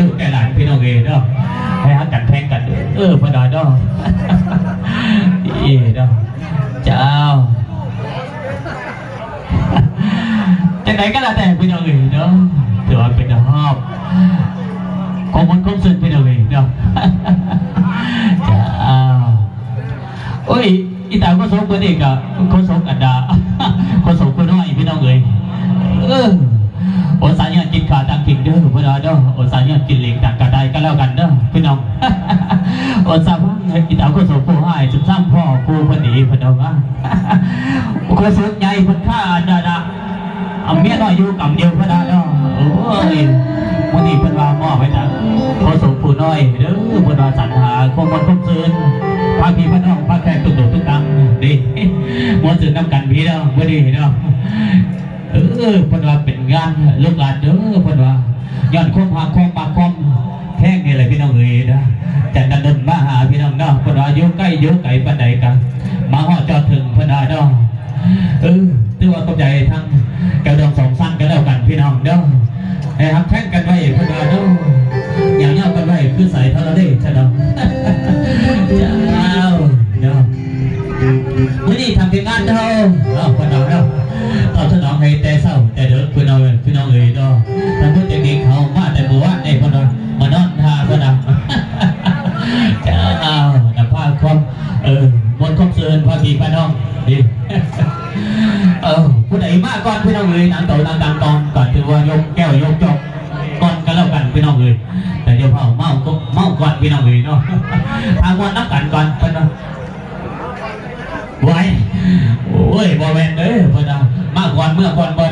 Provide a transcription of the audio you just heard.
ລູກແກ່ຫຼານພີ່ນ້ອງເອີຍເນາະ ໃຫ້ຮັກກັນແພງກັນເດີ ເອີ ເພິ່ນວ່າເນາະ ເອີເນາະ ເຈົ້າ ຈັ່ງໃດກໍແລ້ວແຕ່ພີ່ນ້ອງເອີຍເນາະ ຖືວ່າເປັນຮອບຄວາມມ່ວນຄວາມຊື່ນພີ່ນ້ອງເອີຍເນາະ ເຈົ້າ ໂອ້ຍ ອີຕາໂຄສົກເພິ່ນນີ້ກໍໂຄສົກອັນດາ ໂຄສົກຜູ້ນ້ອຍພີ່ນ້ອງເອີຍ ເອີ ອົດສາຍຍ້ອນກິນຂ້າວຕ່າງກິນເດີ ເພິ່ນວ່າເນາະ ອົດສາຍຍ້ອນກິນຫຼີກຕ່າງກະໄດກໍແລ້ວກັນເດີພີ່ນ້ອງ ອົດສາຍ ອີຕາໂຄສົກຜູ້ຮ້າຍ ຊຸມຊ້ຳພໍ່ຜູ້ເພິ່ນດີ ເພິ່ນວ່າ ໂຄສົກໃຫຍ່ເພິ່ນຂ້າອັນດາ ເອົາເມຍນ້ອຍຢູ່ກຳດຽວເພິ່ນວ່າເນາະ ໂອ້ຍ ມື້ນີ້ເພິ່ນວ່າມອບໃຫ້ທາງໂຄສົກຜູ້ນ້ອຍເດີ ເພິ່ນວ່າສັນຫາຄວາມມ່ວນຄວາມຊື່ນ ພາພີ່ພານ້ອງ ພາແຂກທຸກໂຕທຸກຕັງເດ້ ມ່ວນຊື່ນນຳກັນພີ່ນ້ອງ ມື້ນີ້ເນາະ ເອີ ເພິ່ນວ່າເປັນງານລູກຫຼານເດີ ເພິ່ນວ່າ ຍ້ອນຄວາມຮັກຄວາມມັກຄວາມແພງນີ້ແຫຼະພີ່ນ້ອງເອີຍເນາະ ຈາກດັນດົນມາຫາພີ່ນ້ອງເນາະ ເພິ່ນວ່າຢູ່ໃກ້ຢູ່ໄກປານໃດກໍມາຮອດຈອດເຖິງ ເພິ່ນວ່າເນາະ ເອີ ຖືວ່າຂອບໃຈທັງແກ້ວດອງສອງຊັ້ນກັນແລ້ວກັນພີ່ນ້ອງເດີ ໃຫ້ຮັກແພງກັນໄວ້ເພິ່ນວ່າເນາະ ຍາວໆກັນໄວ້ຄືສາຍທະເລຊະເນາະ ເຈົ້າເນາະ ມື້ນີ້ທາງທີມງານເຮົາເນາະ ເພິ່ນວ່າເນາະ ຕອບສະໜອງໃຫ້ແຕ່ເຊົ້າແຕ່ເດິກ ພີ່ນ້ອງ ພີ່ນ້ອງເອີຍເນາະ ທາງຜູ້ໃຈດີເຮົາມາແຕ່ມື້ວານນີ້ ເພິ່ນວ່າມານອນທ່າ ເພິ່ນວ່າ ເຈົ້າ ນຳພາຄວາມ ເອີ ມ່ວນຄວາມຊື່ນ ພາພີ່ພານ້ອງ ເອີ ຜູ້ໃດມາກ່ອນພີ່ນ້ອງເອີຍ ນັ່ງໂຕະນັ່ງຕັງກ່ອນ ກໍຖືວ່າຍົກແກ້ວຍົກຈອກກ່ອນກໍແລ້ວກັນພີ່ນ້ອງເອີຍ ແຕ່ຢ່າເວົ້າ ເມົາກໍເມົາກ່ອນພີ່ນ້ອງເອີຍເນາະ ຖ້າມ່ວນນຳກັນກ່ອນ ເພິ່ນວ່າ ໄວ ໂອ້ຍ ບໍ່ແມ່ນເດີ ເພິ່ນວ່າ ມາກ່ອນເມືອກ່ອນບໍ່